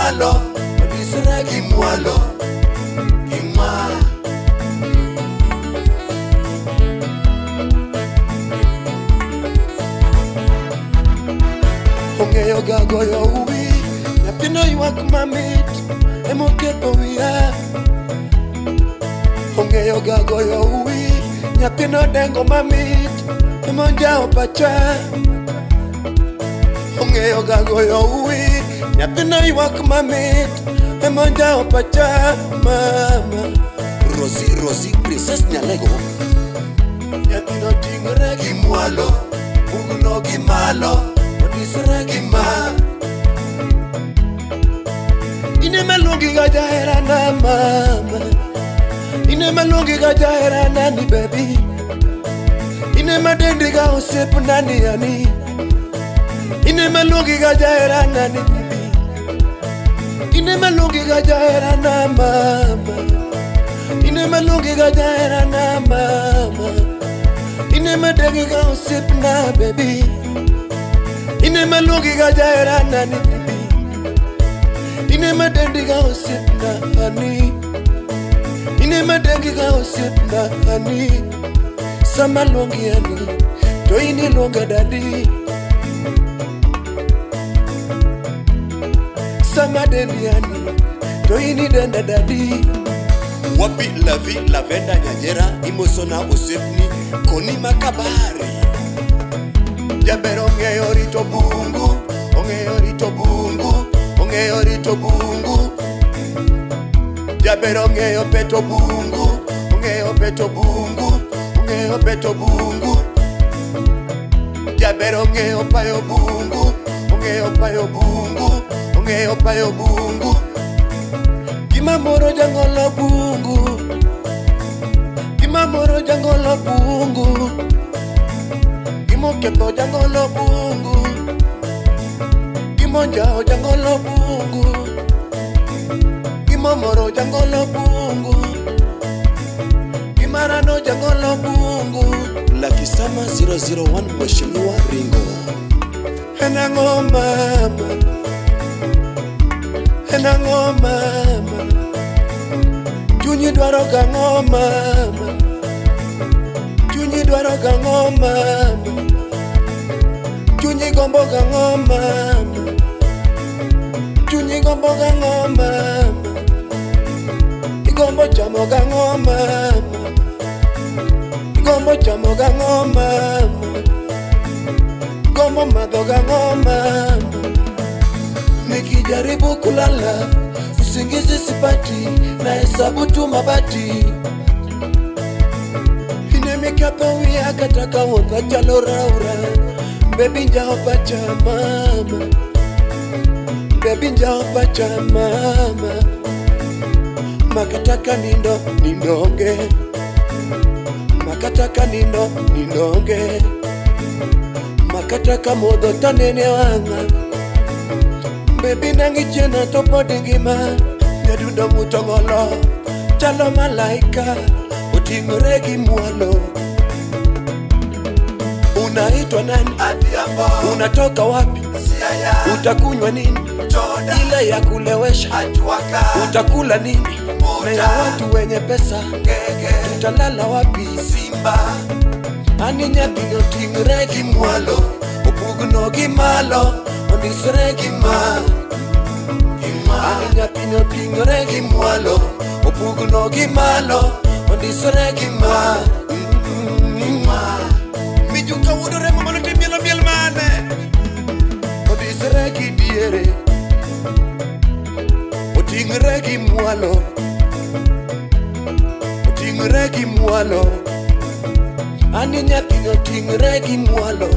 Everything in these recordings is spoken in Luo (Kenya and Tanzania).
mwalo, odisore gi mwalo, gi ma. Ong'eyo ga goyo uwi, nyathino ywak mamit, emoketho wiya. Ong'eyo ga goyo uwi, nyathino dengo mamit, emonjawo pacha. Ong'eyo ga goyo uwi, nyathino ywak mamit, emonjawo pacha mama. Rosie, Rosie, Princess Nyalego. Nyathino ting'ore gi mwalo, bugno gi malo, odisore gi ma. In ema luongi ga jaherana mama, in ema luongi ga jaherana ni baby, in ema dendi ga osiepna ni ani, in ema luongi ga jaherana ni bibi, in ema luongi ga jaherana mama, in ema luongi ga jaherana mama, in ema dengi ga osiepna baby, in ema luongi ga jaherana ni bibi. Ine madendi ga osiepna ani, ine madengi ga osiepna ani. Sama luongi ani, to in iluonga dadi. Sama dendi ani, to in idenda dadi. Wapi Lavi Lavenda Nyajera imosona osiepni Koni Makabari. Jaber ong'eyo rito bungu, ong'eyo rito bungu, ong'eyo rito bungu. Jaber ong'eyo peto bungu, ong'eyo peto bungu, ong'eyo peto bungu. Jaber ong'eyo payo bungu, ong'eyo payo bungu, ong'eyo payo bungu. Gima moro jangolo bungu, gima moro jangolo bungu, gimoketho jangolo bungu, gimonjawo jangolo bungu, gimomoro jangolo bungu, gimarano jangolo bungu. Lakisama 001 Mheshimiwa Ringo. En ang'o mama, en ang'o mama, chunyi dwaro gang'o mama, chunyi dwaro gang'o mama, chunyi gombo gang'o mama, chunyi gombo gang'o mama, igombo chamo gang'o mama, igombo chamo gang'o mama, igombo madho gang'o mama. Nikijaribu kulala usingizi sipati, na hesabu tu mabati. Ine miketho wiya kata kawuoth achalo raura. Baby njawo pacha mama, baby njawo pacha mama. Makataka nindo nindonge, makataka nindo nindonge, makataka modho tanene wang'a. Baby nangi chiena to pod ngima, nyadundo mutong'olo chalo malaika oting'ore gi mwalo. Unaitwa nani? Adhiambo. Unatoka wapi? Siaya. Utakunywa nini? Soda. Ile ya kulewesha. Ajuaka. Utakula nini? Mbuta. Na ya watu wenye pesa. Ngege. Tutalala wapi? Simba. Ani nyathini oting're gi mwalo, opugno gi malo, ondisore gi ma. Ani nyathini oting're gi mwalo, opugno gi malo, ondisore gi ma. Mijuka wuod Remo mano timielo miel mane? Odisore gi diere, oting're gi mwalo, oting're gi mwalo. Ani nyathini oting're gi mwalo,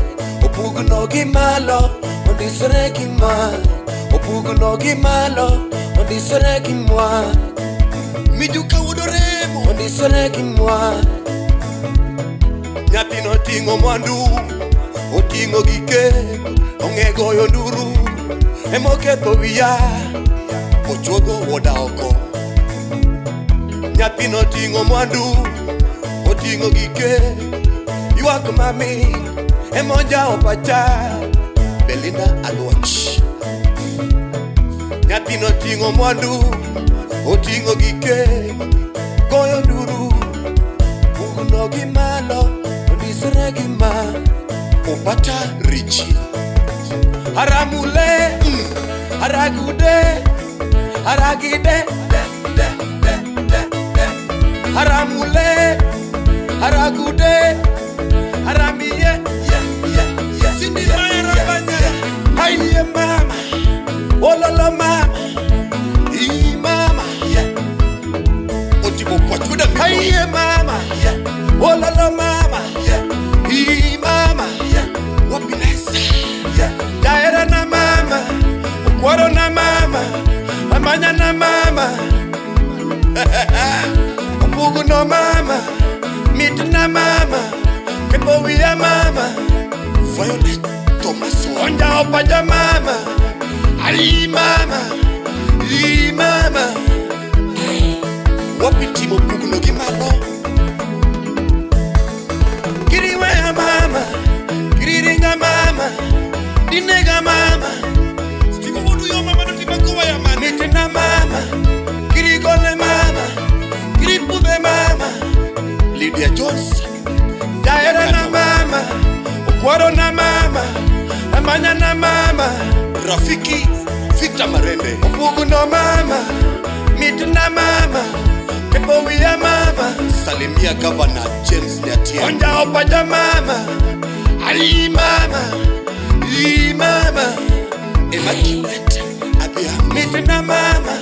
opugno gi malo, ondisore gi ma. Opugno gi malo, ondisore gi mwa. Mijuka wuod Remo. Ondisore gi mwa. Nyathino oting'o mwandu, oting'o gike, ong'e goyo nduru, emoketho wiya, ochuodho wuoda oko. Nyathino oting'o mwandu, oting'o gike, ywak mami, emonjawo pacha, Belinda Aluoch. Nyathino oting'o Oting'o mwandu, oting'o gike, goyo nduru, bugno gi malo, ondisre gi ma, Opata Richi. Haramule, haragude, haragide, de, de, de, de, de. Haramule, haragude, haramiye, ye, ye, ye. Cindy ye, Mayra ye, Banya. ye. Aiye mama, ololo mama, i mama, ye. Otimo kwachuda mito. Aiye mama, ye. Ololo mama, ye. I mama, ye. Wapinesa, ye. Jaera na mama, Okwaro na mama, Amanya na mama, Obugu no mama, Mit na mama, Kepo wiya mama, Violet Thomason. Onja opaja mama, Ai mama, I mama, Wapi timo bugno gi malo. Kiriweya mama, Kiriringa mama, Dinega mama, Steve Obudu yo mama no timo kuwa ya mane. Mit na mama, Kirigole mama, Kiripudhe mama, Lydia Jones. Jaera na mama, Okwaro na mama, Amanya na mama, Rafiki Victor Marende. Obugu no mama, Mit na mama, Kepo wiya mama, Salimia Governor James Nyatia. Onja opaja mama, Ai mama, I mama, Immaculate Abiam. Mit na mama,